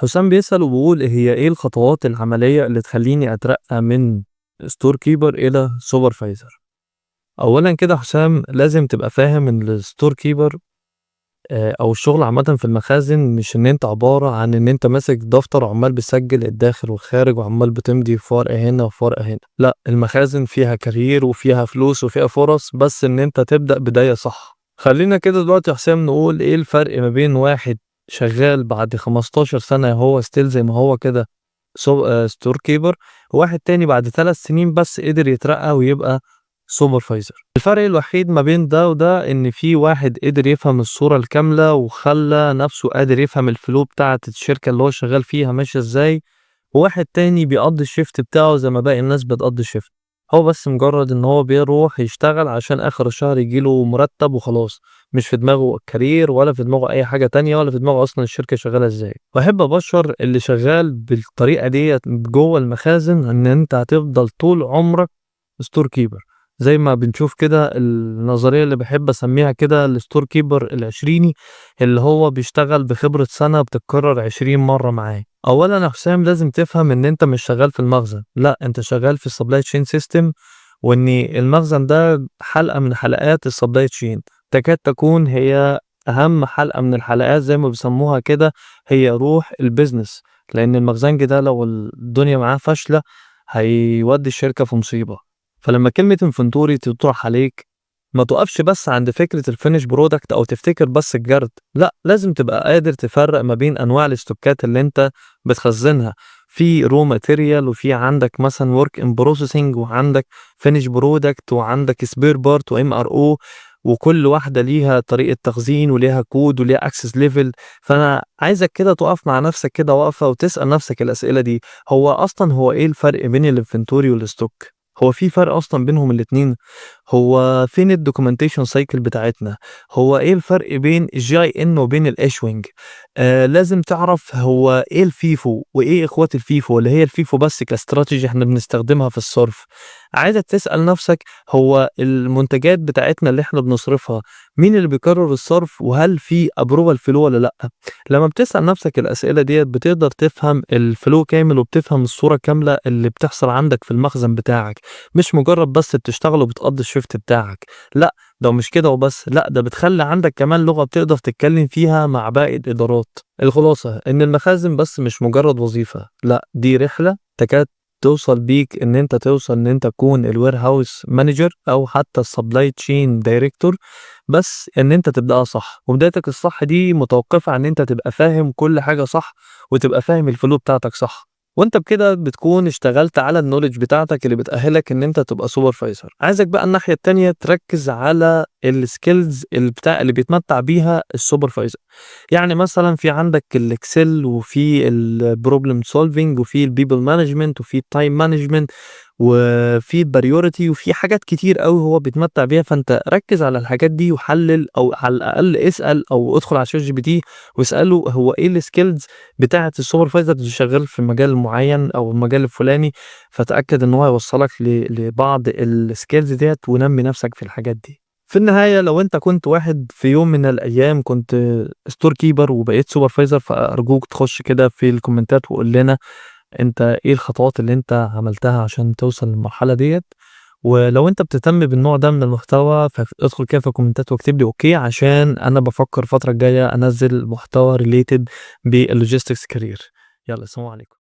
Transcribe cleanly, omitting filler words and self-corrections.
حسام بيسأل وبيقول: هي ايه الخطوات العملية اللي تخليني اترقى من store keeper الى supervisor؟ اولا كده حسام، لازم تبقى فاهم ان ال store keeper او الشغل عامة في المخازن مش ان انت عبارة عن ان انت ماسك دفتر وعمال بتسجل الداخل والخارج وعمال بتمضي في ورقة هنا وفي ورقة هنا. لا، المخازن فيها career وفيها فلوس وفيها فرص، بس ان انت تبدأ بداية صح. خلينا كده دلوقتي يا حسام نقول ايه الفرق ما بين واحد شغال بعد 15 سنة هو still زي ما هو كده store keeper، وواحد تاني بعد 3 سنين بس قدر يترقى ويبقى supervisor. الفرق الوحيد ما بين ده وده ان في واحد قدر يفهم الصورة الكاملة وخلى نفسه قادر يفهم ال flow بتاعة الشركة اللي هو شغال فيها ماشية ازاي، وواحد تاني بيقضي ال shift بتاعه زي ما باقي الناس بتقضي ال shift، هو بس مجرد ان هو بيروح يشتغل عشان اخر الشهر يجيله مرتب وخلاص، مش في دماغه career ولا في دماغه اي حاجة تانية ولا في دماغه اصلا الشركة شغالة ازاي. واحب ابشر اللي شغال بالطريقة ديت جوه المخازن ان انت هتفضل طول عمرك store keeper. زي ما بنشوف كده النظرية اللي بحب اسميها كده ال store keeper العشريني، اللي هو بيشتغل بخبرة سنة بتتكرر 20 مرة معاه. اولا يا حسام، لازم تفهم ان انت مش شغال في المخزن، لا، انت شغال في ال supply chain system، وان المخزن ده حلقة من حلقات ال supply chain، تكاد تكون هي اهم حلقة من الحلقات، زي ما بيسموها كده هي روح ال business، لان المخزنجي ده لو الدنيا معاه فاشلة هيودي الشركة في مصيبة. فلما كلمة inventory تطرح عليك، ما تقفش بس عند فكرة ال finished product او تفتكر بس الجرد. لا، لازم تبقى قادر تفرق ما بين انواع ال stockات اللي انت بتخزنها، في raw material وفي عندك مثلا work in processing وعندك finished product وعندك spare part و MRO، وكل واحدة ليها طريقة تخزين وليها كود وليها access level. فأنا عايزك كده تقف مع نفسك كده وقفة وتسأل نفسك الأسئلة دي: هو أصلا هو إيه الفرق بين ال inventory وال stock؟ هو في فرق أصلا بينهم الاتنين؟ هو فين ال documentation cycle بتاعتنا؟ هو ايه الفرق بين ال GIN وبين ال issuing؟ لازم تعرف هو ايه ال FIFO وايه اخوات ال FIFO، اللي هي ال FIFO بس كاستراتيجي احنا بنستخدمها في الصرف. عايزك تسأل نفسك: هو المنتجات بتاعتنا اللي احنا بنصرفها، مين اللي بيقرر الصرف؟ وهل في approval flow ولا لا؟ لما بتسأل نفسك الأسئلة ديت بتقدر تفهم ال flow كامل وبتفهم الصورة كاملة اللي بتحصل عندك في المخزن بتاعك، مش مجرد بس بتشتغل وبتقضي ال shift بتاعك. لا، ده مش كده وبس، لا، ده بتخلي عندك كمان لغة بتقدر تتكلم فيها مع باقي الإدارات. الخلاصة إن المخازن بس مش مجرد وظيفة، لا، دي رحلة تكاد توصل بيك ان انت توصل ان انت تكون ال warehouse manager او حتى ال supply chain director، بس ان انت تبداها صح. وبدايتك الصح دي متوقفة عن ان انت تبقى فاهم كل حاجة صح وتبقى فاهم ال flow بتاعتك صح، وانت بكده بتكون اشتغلت على ال knowledge بتاعتك اللي بتأهلك ان انت تبقى supervisor. عايزك بقى الناحية التانية تركز على ال skills اللي بتاع اللي بيتمتع بيها ال supervisor. يعني مثلا في عندك ال Excel وفي ال problem solving وفي ال people management وفي ال time management وفي ال priority وفي حاجات كتير قوي هو بيتمتع بيها. فانت ركز على الحاجات دي وحلل، او على الاقل اسال او ادخل على ChatGPT واساله هو ايه ال skills بتاعه ال supervisor اللي شغال في مجال معين او المجال الفلاني، فتاكد ان هو يوصلك لبعض ال skills ديت، ونمي نفسك في الحاجات دي. في النهاية، لو انت كنت واحد في يوم من الايام كنت store keeper وبقيت supervisor، فارجوك تخش كده في ال commentات وقول لنا انت ايه الخطوات اللي انت عملتها عشان توصل للمرحلة ديت. ولو انت بتهتم بالنوع ده من المحتوى، فادخل كده في ال commentات واكتب لي okay، عشان انا بفكر الفترة الجاية انزل محتوى related بال logistics career. يلا، السلام عليكم.